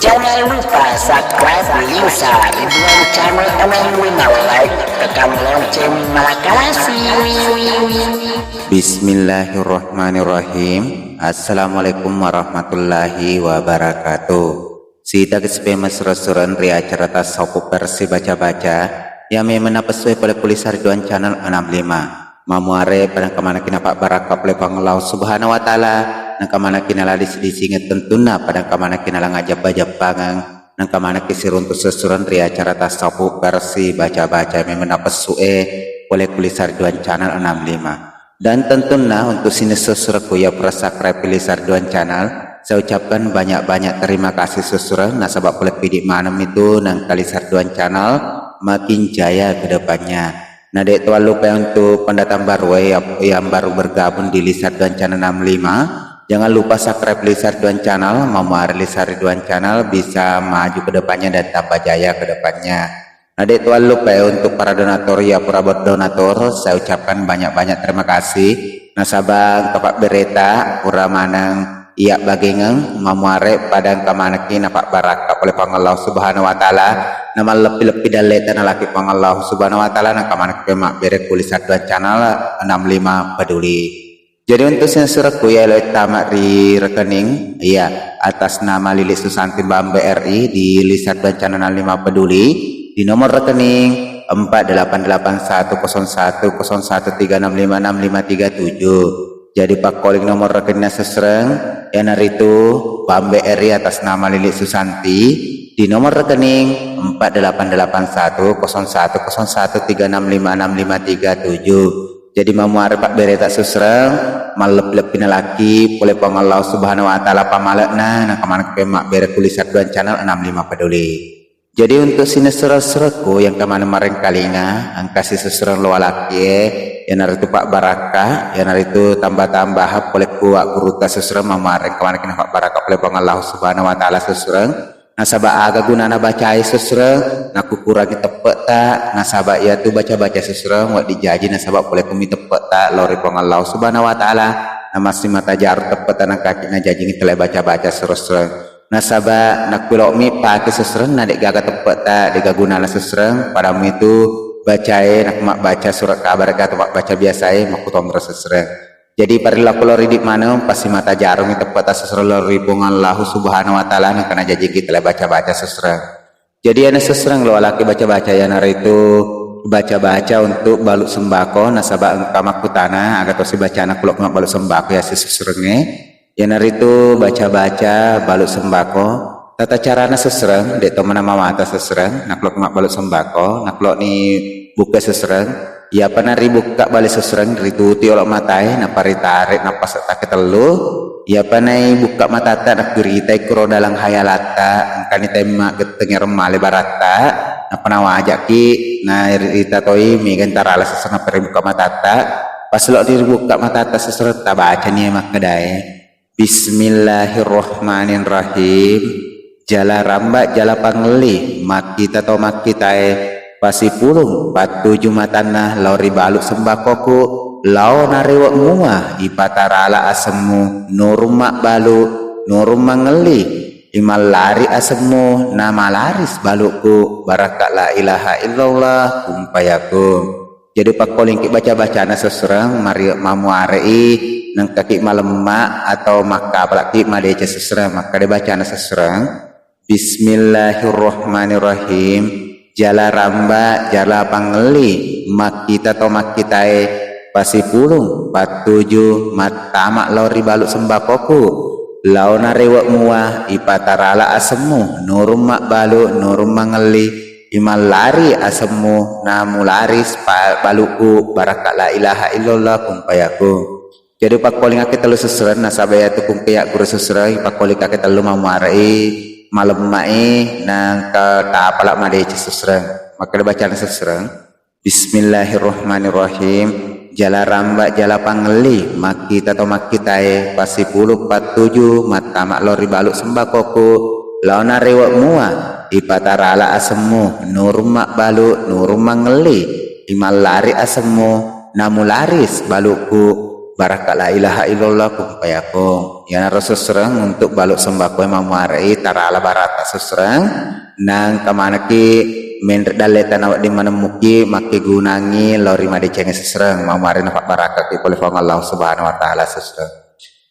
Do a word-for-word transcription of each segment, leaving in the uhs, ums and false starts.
Jangan lupa subscribe Lisa Ridwan Channel enam lima, like, tekan lonceng. Makasih. Bismillahirrahmanirrahim. Assalamualaikum warahmatullahi wabarakatuh. Sita ke sepe mesra-sureng ri acara tasawuf versi baca-baca. Ya memang napesue pole ku Lisa Ridwan Channel enam lima. Mamuare padang kamanaki napabbarakka pole Puang Allah Subhanahu wa Ta'ala, nakamanaki nala disi-disingeng tentunna padang kamanaki nala ngajappa-jappangeng, nakamanaki siruntu sesureng ri acara tasawuf versi baca-baca memang napesue pole ku Lisa Ridwan Channel enam lima. Dan tentunna untuk sining sesurekku ya pura subscribe Lisa Ridwan Channel, saya ucapkan banyak-banyak terima kasih sesureng nasaba pole pidi maneng itu nang Lisa Ridwan Channel makin jaya ke depannya. Na de' to lupa untuk pendatang baru, eh, yang, yang baru bergabung di Lisa Ridwan Channel enam lima. Jangan lupa subscribe Lisa Ridwan Channel, mamuare Lisa Ridwan Channel bisa maju ke depannya dan tambah jaya ke depannya. Na de' to lupa, eh, untuk para donatur, ya pura berdonatur, saya ucapkan banyak-banyak terima kasih. Nasaba engka pabbereta pura maneng iya bagengeng mamuare padang kamanaki napabbarakka pole Puang Allah Subhanahu wa Ta'ala, namalleppi-leppi dalleta nalaki Puang Allah Subhanahu wa Ta'ala, nakamanaki mabbere ku Lisa Ridwan Channel enam lima peduli. Jadi untuk sining sesurekku ya elo tama ri rekening, iya, atas nama Lili Susanti Bambe R I di Lisa Ridwan Channel enam lima peduli di nomor rekening empat delapan delapan satu kosong satu kosong satu tiga enam lima enam lima tiga tujuh. Jadi pakkoling nomor rekening sesureng, iyanaritu Bambe R I atas nama Lili Susanti di nomor rekening empat delapan delapan satu kosong satu kosong satu tiga enam lima enam lima tiga tujuh. Jadi mamuare pabbereta sesureng, malleppi-leppi nalaki pole Puang Allah Subhanahu wa Ta'ala pamalekna, nakamanaki mabbere ku Lisa Ridwan Channel enam lima peduli. Jadi untuk sining sesurekku yang kemana marengkalinga, engka sining sesureng lo alakie, iyanaritu pabbarakka, iyanaritu tambah-tambah pole ku agguruta sesureng mamuare kamanaki napabbarakka pole Puang Allah Subhanahu wa Ta'ala sesureng. Nasaba aga gunana bacae sesureng, nakukurangi teppe'ta, nasaba iyatu baca-baca sesureng wedding jaji nasaba pole kumi teppe'ta lao ri Puang Allah Subhanahu wa Ta'ala, namassimata jaru teppe'ta nangkaki najajingi tele baca-baca sesureng. Nasaba nakkulo'mi pake sesureng na de'gaga teppe'ta, de'ga gunana sesureng, padamu itu bacae, nakku mabbaca surat kabar atau mabbaca biasae, makkutonro sesureng. Jadi parellakku lao ridi maneng, passimata jarumi teppe'ta sesureng lao ri Puang Allahu Subhanahu wa Ta'ala, nangka najajiki tele baca-baca sesureng. Jadi iyana sesureng lo alaki baca-baca, iyanaritu baca-baca untuk balu sembako, nasaba engka makkutana, aga tosi bacana kulo mabbalu sembako ya sesurengnge. Iyanaritu baca-baca balu sembako. Tata carana sesureng, de' to mana mamata sesureng, naklo mabbalu sembako, naklo ni buka sesureng. Iyapana ribukka bale sesureng, rituti olo matae, nappa ritarik napas takketellu. Iyapanai bukka matatta, nakkuritai kuro dalang hayalatta, engkani temma getteng ero male baratta, nappa nawajaki, nairita toi mega ntarala sesureng nappa ribukka matatta. Pas lo ribukka matatta sesureng, tabacani makkedae. Bismillahirrahmanirrahim. Jala ramba, jala pangelli, makkita to makkitae, pasipulung, pattuju matanna lao ri balu sembakoku, lao narewe mua, ipatarala asemmu, nurung mabbalu, nurung mangelli, imallari asemmu, namalaris baluku, barakka la ilaha illallah, kun fayakun. Jadi pakkolingki baca-bacana sesureng, mari mamuarei, nengkaki malemma atau makkapalaki madeceng sesureng, makkeda bacana sesureng. Bismillahirrahmanirrahim. Jala ramba, jala pangelli, makkita to makkitae, pasipulung, pattuju, mattama lao ri balu sembakoku, lao narewe mua, ipatarala asemmu, nurung mabbalu, nurung mangelli, imallari asemmu, namularis pa-, baluku, barakka la ilaha illallah, kun fayakun. Jadi pakkolingake tellu sesureng, nasaba iyatu kungke yagguru sesureng, pakkolingake tellu mamuarei, malemmai, nangka tapala madeceng sesureng. Makkeda bacana sesureng. Bismillahirrahmanirrahim. Jala ramba, jala pangelli, makkita to makkitae, pasipulung pattuju, mattama lao ri balu sembakoku, lao narewe mua, ipatarala asemmu, nurung mabbalu, nurung mangelli, imallari asemmu, namularis baluku, Barakka la ilaha illallah, kun fayakun. Iyanaro sesreng untuk balu sembako e mamuarei tarala baratta sesreng, nangka manekki menre dalleta nawedding manemmuki makkegunangngi lao ri madecengnge sesreng, mamuarei nafabbarakkaki pole Puang Allah Subhanahu wa Ta'ala sesreng.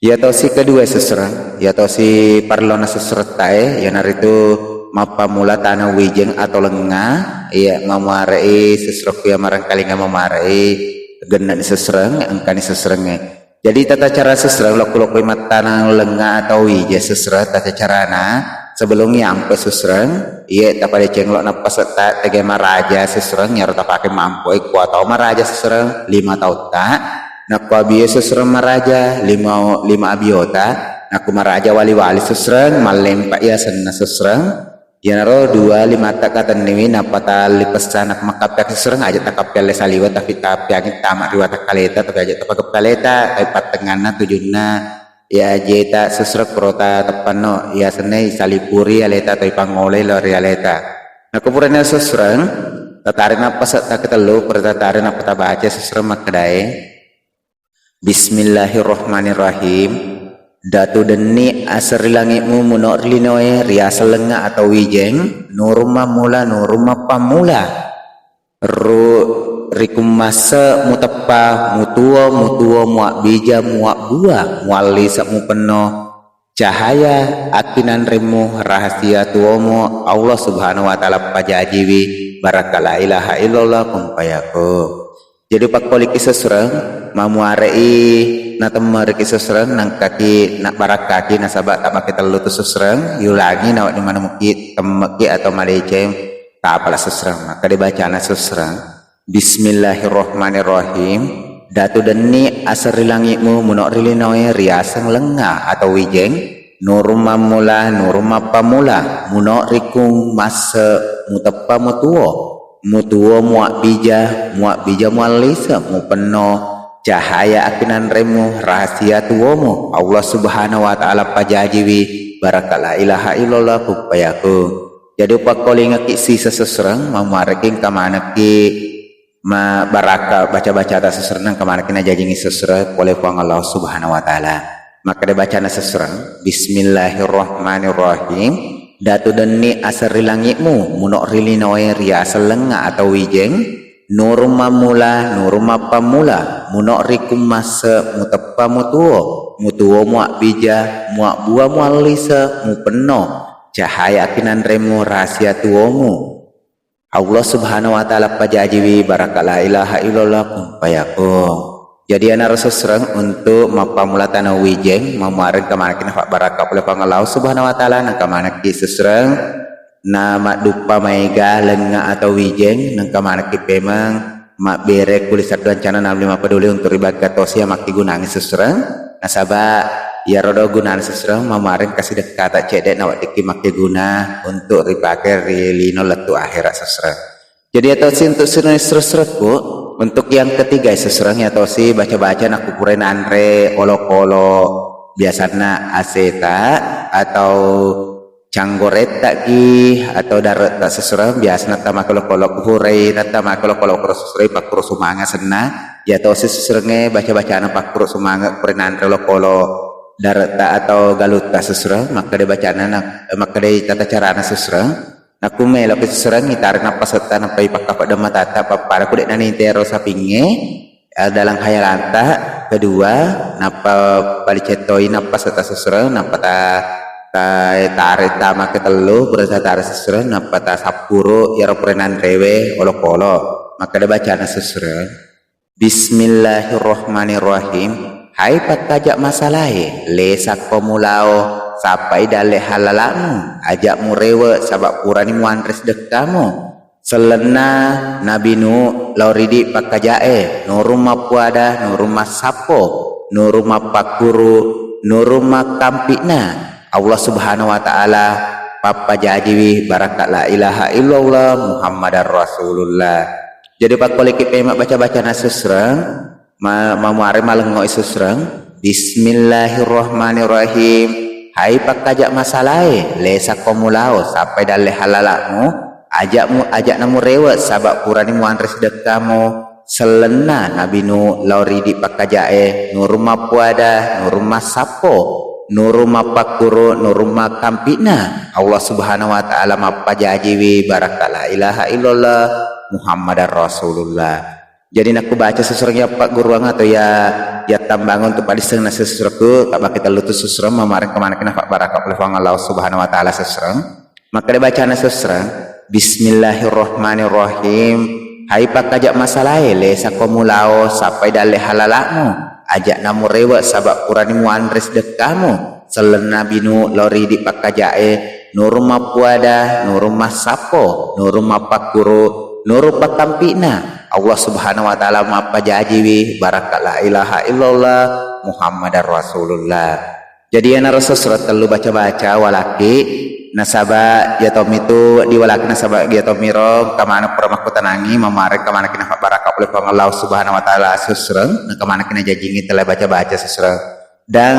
Iya tosi kedua sesreng, iya tosi parellona sesretta e, iyanaritu mappammula tana wijeng atau lenga, iya mamuarei sesrekku iya marengkalinga mamuarei genne sesreng, engkani sesrengnge. Jadi tata cara sesreng lokko-lokko mattanang lenga atau wija sesreng tata carana sebelum yampe sesreng, iya tapadeceng lo nappasetta tege maraja sesreng, iyaro tapake mampu e kuatau maraja sesreng lima tautta, nakko abie sesreng maraja lima, lima abiota, nakko maraja wali-wali sesreng, mallempa iya senna sesreng, Iyanaro dua limatta katenniwi nappa talli pessana makkappiang sesreng, aja takappiang le saliwa, tapi tappiangi tama ri watakkaleta, tapi aja tapagepkaleta, tapi pattenganna tujunna iya ajeta sesreng kurota teppanno, iya sennai salipuri aleta atau ipangolei lao ri aleta. Nakko purana sesreng, tatari nappa setta ketellu, pura tatari nappa tabaca sesreng makkedae. Bismillahirrahmanirrahim. Datu denni aseng ri langi'mu, muno ri linoe, riaseng lenga atau wijeng, nurung mammula, nurung mappammula. Ru-, rikummasse muteppa, mutuo, mutuo, muabbija, muabbua, muallise, mupenno. Cahaya akkinanremmu, rahasia tuomu, Allah Subhanahu wa Ta'ala pajajiwi, barakka la ilaha illallah, kun fayakun. Jadi pakkoliki sesreng, mamuare'i natemmeriki sesreng, nangkaki nabbarakkaki nasaba tamake tellu tu sesreng, yulangi nawedding manemmuki temmeki atau madeceng tapala sesreng. Makkeda bacana sesreng, Bismillahirrahmanirrahim. Datu denni aseng ri langi'mu, muno ri linoe, riaseng lenga atau wijeng, nurung mammula, nurung mappammula, muno rikung masse, muteppa mutuo, mutuo muabbija, muabbija muallise, mupenno, cahaya akkinanremmu, rahasia tuomu, Allah Subhanahu wa Ta'ala pajajiwi, barakka la ilaha illallah, kun fayakun. Jadi upakkolingekki sisa sesreng, mamuare'ki engka manekki ma-, barakka baca-bacata sesreng, engka manekki najajingi sesreng pole Puang Allah Subhanahu wa Ta'ala. Makkeda bacana sesreng, Bismillahirrahmanirrahim. Datu denni aseng ri langi'mu, muno ri linoe, riaseng lenga atau wijeng, nurung mammula, nurung mappammula, muno rikung masse, muteppa mutuo, mutuo muabbija, muabbua muallise, mupenno, cahaya akkinanremmu, rahasia tuomu. Allah Subhanahu wa Ta'ala pajajiwi, barakka la ilaha illallah, kun fayakun. Jadi iyanaro sesreng untuk mappammula tana wijeng, mamuareng engka manekki nafabbarakka pole Puang Allah Subhanahu wa Ta'ala, nangka manekki sesreng na madduppa maega lenga atau wijeng, nangka manekki pemeng mabbere kuli sadduancana namli mapeduli untuk ribagga tosi iya makkigunangi sesreng. Nasaba iyaro do gunana sesreng, mamuareng engka sidekkata cedde naweddikki makkeguna untuk ripake ri lino lettu ahera sesreng. Jadi iya tosi untuk sesreng-sesrekku, untuk yang ketiga sesreng iya tosi baca-baca nakkupurai nanre olokolo biasanna aseta atau canggoretta'gi atau dare'ta sesreng, biasa natta makkolo-kolo kuhurai, natta makkolo-kolo kuro sesreng pakkuro sumanga senna. Iya tosi sesrengnge baca-bacana pakkuro sumanga pura nanre olokolo dare'ta atau galutta sesreng, makkeda bacana na-, makkeda tata carana sesreng. Nakku meloki sesreng, itare nappasetta nappai pakkapedde matatta, pappada ku de' nanitero sapingnge, eh, dalam khayalanta. Kedua, nappa paliceng toi nappasetta sesreng, nappa ta, ta, tare tama ketellu, pura ta tare sesreng, nappa ta sappuru iyaro pura nanrewe olokolo. Makkeda bacana sesreng, Bismillahirrahmanirrahim. Hai pakkaja masalae, lesakko mulao, sappai dalle halala'mu, aja' murewe, saba' purani muanre sidekkamu. Sellenna Nabi Nuh lao ridi pakkajae, nurung mappuada, nurung massappo, nurung mappakkuru, nurung makkampi'na. Allah Subhanahu wa Ta'ala pappajajiwi barakka la ilaha illallah Muhammadar Rasulullah. Jadi pakkoliki pema baca-bacana sesreng, ma-, mamuare malengngoi sesreng. Bismillahirrahmanirrahim. Hai pakkaja masalae, lesakko mulao, sappai dalle halala'mu, aja' mu-, aja'na murewe, saba' purani muanre sidekkamu. sellenna Nabi Nuh lao ri idi pakkajae, nurung mappuada, nurung massappo, nurung mappakkuru, nurung makkampi'na. Allah Subhanahu wa Ta'ala mappajajiwi barakka la ilaha illallah Muhammadar Rasulullah. Jadi nakku baca sesureng ya pagguruang atau ya, ya tambang untuk padiseng na sesureku, tak baki tellu tu sesureng, mamareng kemana kena barakka oleh Allah Subhanahu wa Ta'ala sesureng. Makkeda bacana sesureng, Bismillahirrahmanirrahim. Hai pakkaja masalae, lesa ko mulao sappai dalle halalakmu. Ajak namu rewe sabak purani muanre sedekkamu. Sellenna Nabi Nuh lao ri idi pakkajae, nurung mappuada, nurung massappo, nurung mappakkuru, nurung pakkampi'na. Allah Subhanahu wa Ta'ala mappajajiwi barakka la ilaha illallah Muhammadar Rasulullah. Jadi iyanaro sesureng tellu baca-baca walaki, nasaba iya tommi tu di walaki, nasaba iya tommi ro kamana pura makkutanangi, mamareng kamana kina barakka oleh Puang Allah Subhanahu wa Ta'ala sesureng, na kamana kina jajingi telah baca-baca sesureng. Dan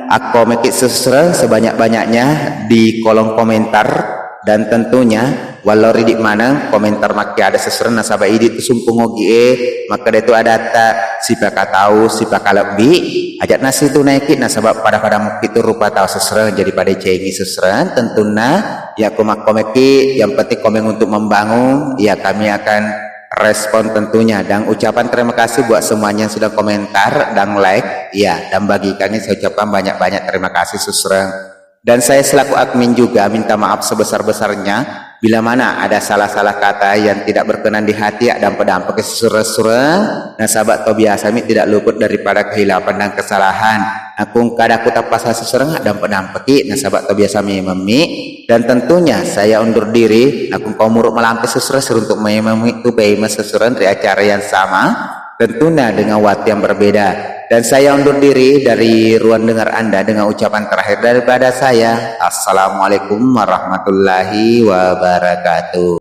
akko meki sesureng sebanyak-banyaknya di kolom komentar, dan tentunya wallau ridi maneng komentar makkiada sesureng nasaba idi tu sumpung ogie, makkeda tu adatta sipaka tau, sipaka lebbi, ajak nasi tu naiki nasaba pada-pada mukki tu rupa tau sesureng, jadi pada cengi sesureng tentunna. Ya, ko makkomeki, yang penting komen untuk membangun, ya kami akan respon tentunya. Dan ucapan terima kasih buat semuanya yang sudah komentar dan like, ya, dan bagikan ini saya ucapkan banyak-banyak terima kasih sesureng. Dan saya selaku admin juga minta maaf sebesar-besarnya bila mana ada salah-salah kata yang tidak berkenan di hati, ya, dampe-dampe ke sesureng-sureng, nasaba to biasa mi tidak luput daripada kehilapan dan kesalahan. Nakung kada ku tapasa sesureng, dampe-dampe ki, nasaba to biasa memeng mi. Dan tentunya saya undur diri, nakung kau muruk malampe sesureng seruntuk memeng mi tu pemeng sesureng ri acara yang sama. Tentunya dengan waktu yang berbeda. Dan saya undur diri dari ruang dengar Anda dengan ucapan terakhir daripada saya. Assalamualaikum warahmatullahi wabarakatuh.